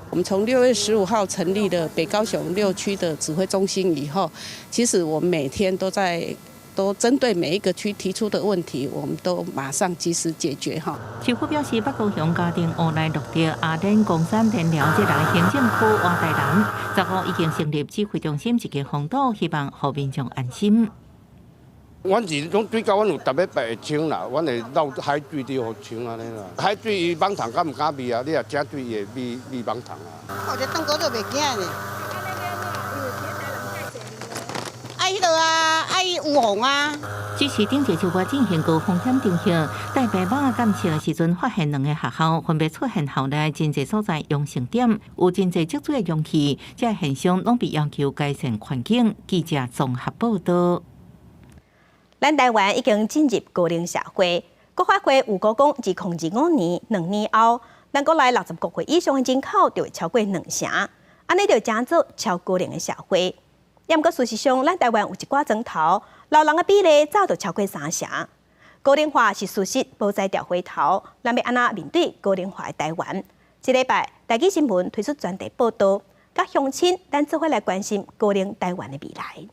我們從6月15號成立了北高雄6區的指揮中心以後，其實我們每天都在。都針對每一個區提出的問題，我們都馬上及時解決哈。
市府表示，北高雄嘉定、烏來、鹿特、阿蓮、岡山、田寮這兩個行政區外台南，15已經成立指揮中心，一個防堵，希望予民眾安心。
阮是攏對到阮有逐禮拜會清啦，阮會漏海水佇予清按呢啦。海水伊蠓蟲敢毋敢味啊？你若食水伊會味味蠓蟲啊。
我這登革熱袂驚呢。愛彼落啊，愛有防啊。
只是頂一周我進行高風險場合，帶病蠓仔監測時陣，發現2个學校分別出現校內真濟所在陽性點，有真濟積水的容器，這現象攏被要求改善環境。記者綜合報道。
咱台灣已經進入高齡社會，國發會預估講，2025年2年後，咱國內65歲以上的人口就會超過2成，按呢就成做超高齡的社會。也毋過事實上，咱台灣有一寡莊頭老人的比例早就超過3成。高齡化是事實，無才調回頭。咱欲按怎面對高齡化的台灣？這禮拜台語新聞推出專題報道，佮鄉親咱做伙來關心高齡台灣的未來。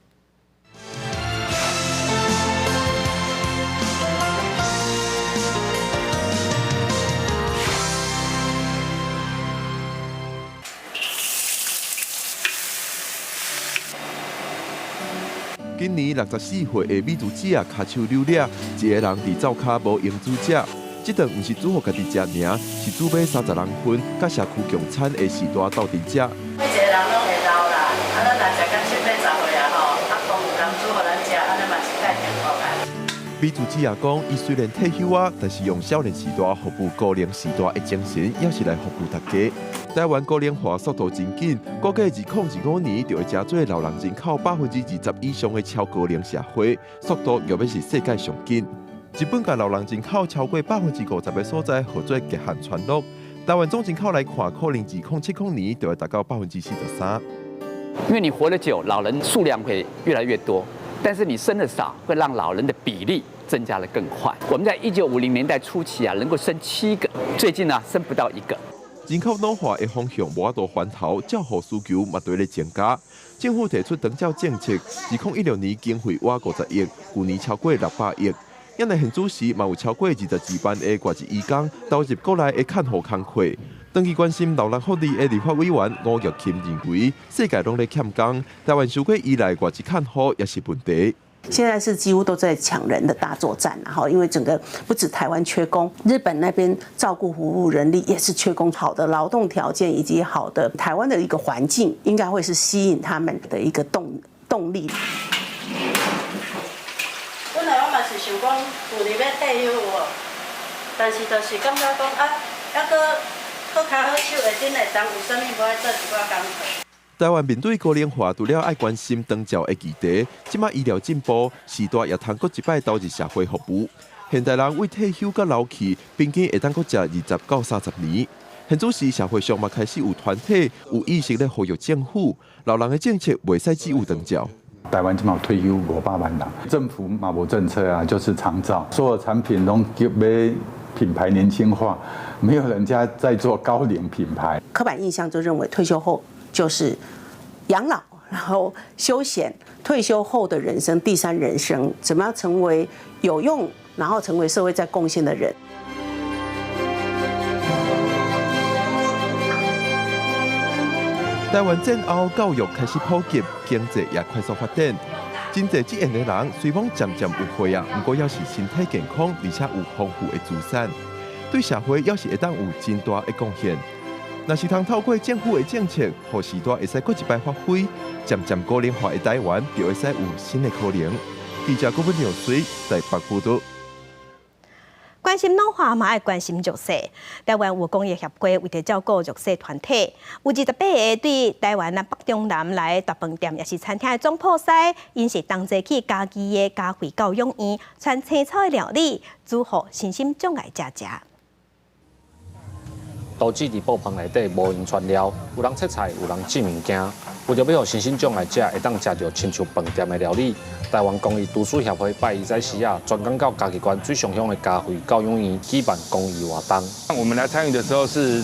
今年64歲的美珠姐跤手扭掠，一个人佇灶跤無閒煮食。這頓毋是煮予家己食爾，是煮欲30人份，佮社區共餐的時代鬥陣食。
每一个人攏會老啦，啊，咱若食到70、80歲啊吼，啊，講有人煮予咱食，按呢嘛是較幸福啊。
美珠姊講，伊雖然退休啊，但是用少年時代服務高齡時代的精神，也是來服務大家。台灣高齡化速度真緊，估計2025年就會成做老人人口20%以上的超高齡社會，速度欲欲是世界上緊。日本共老人人口超過50%的所在，號做極限村落。台灣總人口來看，可能2070年就會達到43%。
因為你活得久，老人數量會越來越多，但是你生得少，會讓老人的比例增加得更快。我們在1950年代初期啊，能夠生7個，最近呢，生不到1個。
人口老化的方向無法度翻頭，照護需求嘛佇咧增加。政府提出長照政策，2016年經費倚50億，舊年超過600億。因為現主時嘛有超過22萬的外籍移工投入國內的看護工課。長期關心老人福利的立法委員吳玉琴認為，世界攏咧欠工，台灣傷過依賴外籍看護也是問題。
現在是幾乎都在搶人的大作戰，然後因為整個不止台灣缺工，日本那邊照顧服務人力也是缺工，好的勞動條件以及好的台灣的一個環境，應該會是吸引他們的一個動力。
本來我嘛是想講，舊年欲退休有無？但是就是感覺講啊，猶閣閣較好手會頂會當，有啥物無愛做一寡工課。
台灣面對高齡化，除了愛關心長照的議題，這馬醫療進步，時代也通閣一擺投入社會服務。現代人為退休到老去，平均會當閣食20到30年。現此時社會上嘛開始有團體有意識咧呼籲政府，老人的政策袂使只有長照。
台灣這馬退休500萬人，政府嘛無政策啊，就是長照，所有產品攏叫欲品牌年輕化，沒有人家在做高齡品牌。
刻板印象就認為退休後就是養老，然後休閒，退休後的人生，第三人生，怎麼樣成為有用，然後成為社會在貢獻的人。
台灣戰後教育開始普及，經濟也快速發展。真濟職業的人雖講漸漸有歲啊，毋過猶是身體健康，而且有豐富的資產，對社會猶是會當有真大的貢獻。若是通透過政府的政策，予時代會使閣一擺發揮，漸漸高齡化的台灣就會使有新的可能。記者郭文耀水台北報導。
關心老化嘛，愛關心弱勢。台灣有公益協會為著照顧弱勢團體，有28個對台灣啊北中南來大飯店，抑是餐廳的總鋪師，𪜶是同齊去嘉義的嘉惠教養院，傳青草的料理，煮予身心障礙者食。
刀子佇布棚內底無閒傳料，有人切菜，有人煮物件。為著欲予身心障礙者會當食著親像飯店的料理，台灣公益廚師協會拜一早時啊，專工到嘉義縣水上鄉的嘉惠教養院舉辦公益活動。
我們來參與的時候是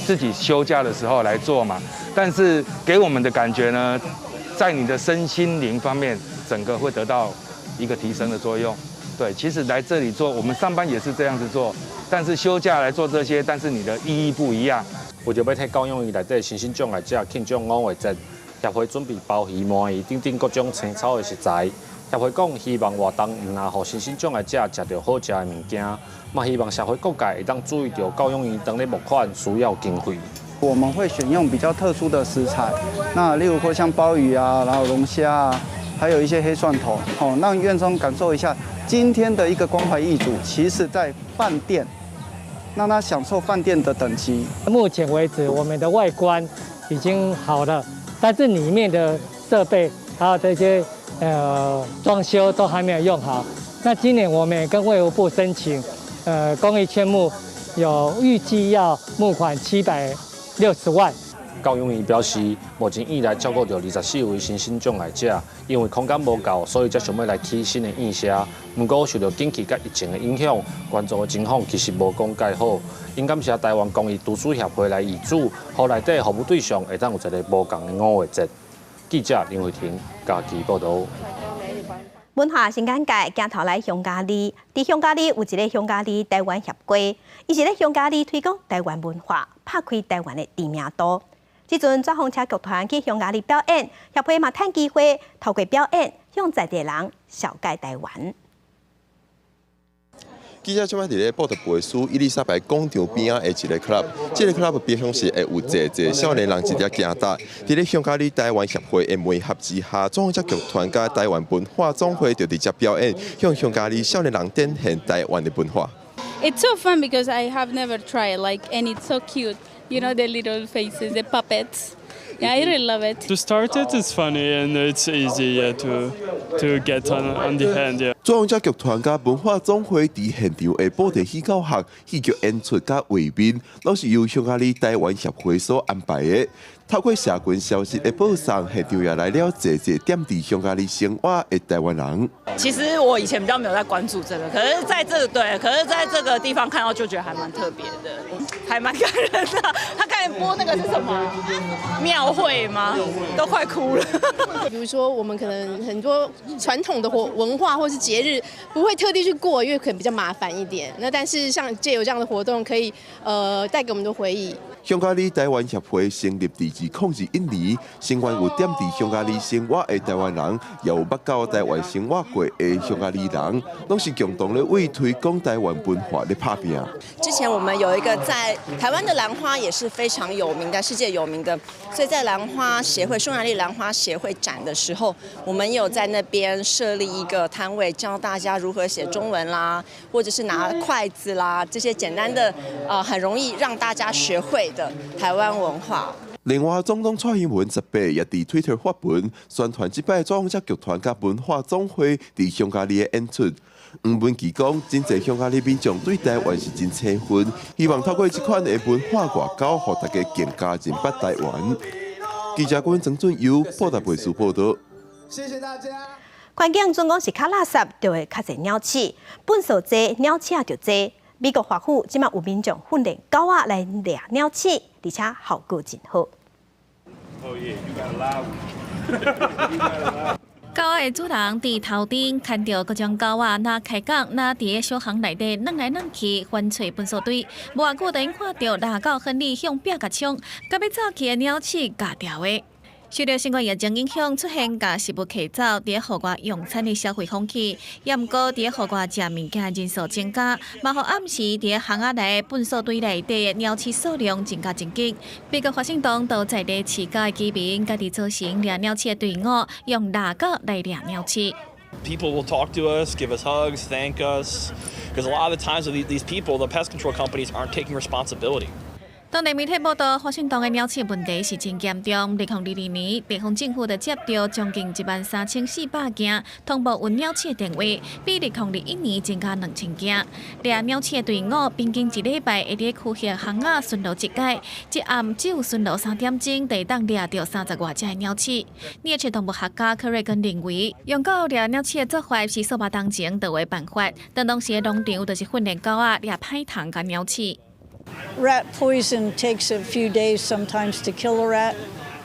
自己休假的時候來做嘛，但是給我們的感覺呢，在你的身心靈方面，整個會得到一個提升的作用。對，其實來這裡做，我們上班也是這樣子做。但是休假來做這些，但是你的意義不一樣。
為著欲替教養院內底身心障礙者慶祝五月節，協會準備鮑魚、鰻魚等等各種青草的食材。協會講，希望活動毋但予身心障礙者食著好食的物件，嘛希望社會各界會當注意著教養院當咧募款需要經費。
我們會選用比較特殊的食材，那例如說像鮑魚啊，然後龍蝦啊，還有一些黑蒜頭，哦，讓院中感受一下今天的一個關懷義煮，其實在飯店，讓他享受飯店的等級。
目前為止，我們的外觀已經好了，但是裡面的設備還有這些裝修都還沒有用好。那今年我們也跟衛福部申請，公益勸募，有預計要募款760萬。
教養院表示，目前院內照顧著24位身心障礙者，因為空間無夠，所以才想欲來起新的院舍。毋過受著景氣佮疫情的影響，援助的情況其實無講蓋好。𪜶感謝台灣公益廚師協會來挹注，予內底服務對象會當有一個無仝的五月節。記者林慧婷嘉義報導。
文化新簡介，鏡頭來匈牙利，佇匈牙利有一个匈牙利台灣協會，伊是咧匈牙利推廣台灣文化，拍開台灣的知名度。這陣紙風車劇團去匈牙利表演，協會嘛趁機會透過表演向在地人紹介台灣。
記者這擺佇咧布達佩斯伊麗莎白廣場邊仔的一个 club，這个 club 平常時會有濟濟少年人佇遮行踏。佇咧匈牙利台灣協會的媒合之下，紙風車劇團佮台灣文化總會就佇遮表演，向匈牙利少年人展現台灣的文化。
It's so fun because I have never tried like, and it's so cute. You know the little faces, the puppets. Yeah, I really love it.
To start it, it's funny and it's easy, yeah, to get on the hand. Yeah.
紙風車劇團佮文化總會佇現場的布袋戲教學、戲劇演出佮畫面，攏是由匈牙利台灣協會所安排的。透過社群消息的播送，現場也來了濟濟踮佇匈牙利生活的台灣人。
其實我以前比較沒有在關注這個，可是在這個對，可是在這個地方看到就覺得還蠻特別的，還蠻感人的。他剛才播那個是什麼？廟會嗎？都快哭了。
比如說，我們可能很多傳統的活文化或是節日不會特地去過，因為可能比較麻煩一點。那但是像藉由這樣的活動，可以帶給我們的回憶。
匈牙利台灣協會成立佇2021年，成員有踮佇匈牙利生活的台灣人，也有捌到台灣生活過的匈牙利人，攏是共同咧為推廣台灣文化咧拍拚。
之前我們有一個在台灣的蘭花也是非常有名的，世界有名的，所以在蘭花協會、匈牙利蘭花協會展的時候，我們有在那邊設立一個攤位，教大家如何寫中文啦，或者是拿筷子啦，這些簡單的，很容易讓大家學會的台灣文化。
另外，總統蔡英文18也佇推特發文宣傳這擺左方劇團佮文化總會佇匈牙利的演出。黃文琪講，真濟匈牙利民眾對台灣是真青分，希望透過這款的文化外交，予大家更加認捌台灣。記者郭曾俊佑報道背書報道。
謝謝大家。環境總講是較垃圾，就會較濟鳥鼠，糞埽濟，鳥鼠也就濟。美國華府這馬有民眾訓練狗仔來掠鳥鼠，而且效果真好。
狗仔的主人佇頭頂牽著各種狗仔，若開講，若佇个小巷內底轉來轉去，翻揣糞埽堆。無偌久，就𪜶看著獵狗奮力向壁共衝，共欲走去的鳥鼠咬牢的。受著新冠疫情影響，出現共食物提走佇戶外用餐的消費風氣，也毋過佇戶外食物件人數增加，嘛予暗時佇巷仔內糞埽堆內底的鳥鼠數量增加真緊。美國華盛頓都在地飼狗的居民，家己組成掠鳥鼠的隊伍，用獵狗來掠鳥鼠。
People will talk to us, give us hugs, thank us, because a lot of the times with these people, the pest control companies aren't taking responsibility.
當地媒體報道，華盛頓的鳥鼠問題是真嚴重。2022年，地方政府就接到將近13,400件通報有鳥鼠的電話，比2021年增加2,000件。掠鳥鼠的隊伍平均一禮拜會佇區域巷仔巡邏一擺，一暗只有巡邏3點鐘，就會當掠著30外隻的鳥鼠。啮齒動物學家柯瑞根認為，用狗掠鳥鼠的做法是數百當前就有的辦法。當當時的農場就是訓練狗仔掠歹蟲佮鳥鼠。
Rat poison takes a few days sometimes to kill a rat.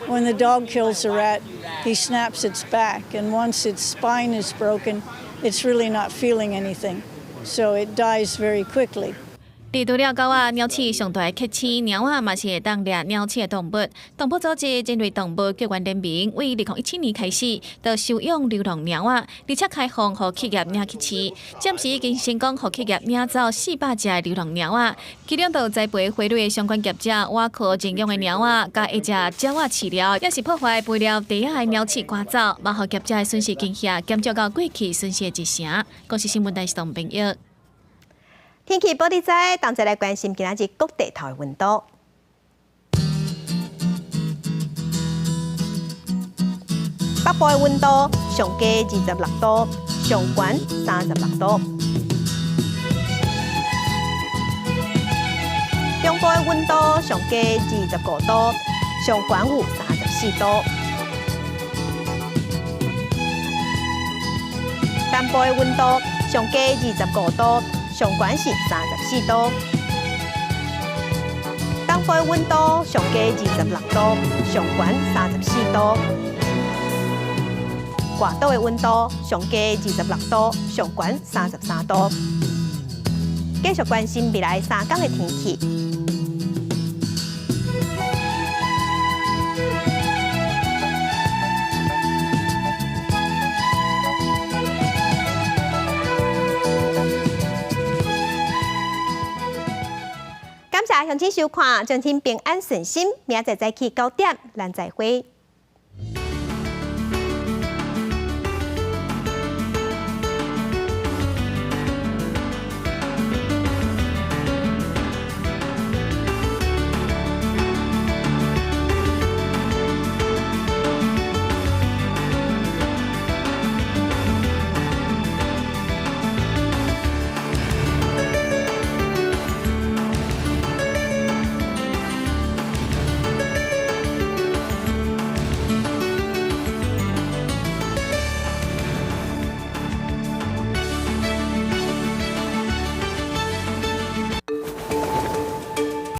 When the dog kills a rat, he snaps its back, and once its spine is broken, it's really not feeling anything, so it dies very quickly.
除了狗仔，鳥鼠上大的克星，貓仔嘛是會當掠鳥鼠的動物。動保組織人類動物救援聯盟為2017年開始，就收養流浪貓仔，而且開放予企業領去飼。暫時已經成功予企業領走400隻的流浪貓仔，其中就栽培花蕊的相關業者，挖殼認養的貓仔，共會食鳥仔飼料，也是破壞肥料地仔的鳥鼠趕走，嘛予業者的損失金額減少到過去損失的一成。公視新聞台是董朋友。
天氣報你知，同齊來關心今仔日各地頭的溫度。北部的溫度上低26度，上懸36度。中部的溫度上低25度，上懸有34度。南部的溫度上低25度。上懸是34度，東部的溫度上低26度，上懸34度。外島的溫度上低26度，上懸33度。繼續關心未來3天的天氣。感謝鄉親收看，祝親平安順心，明仔載早起9點，咱再會。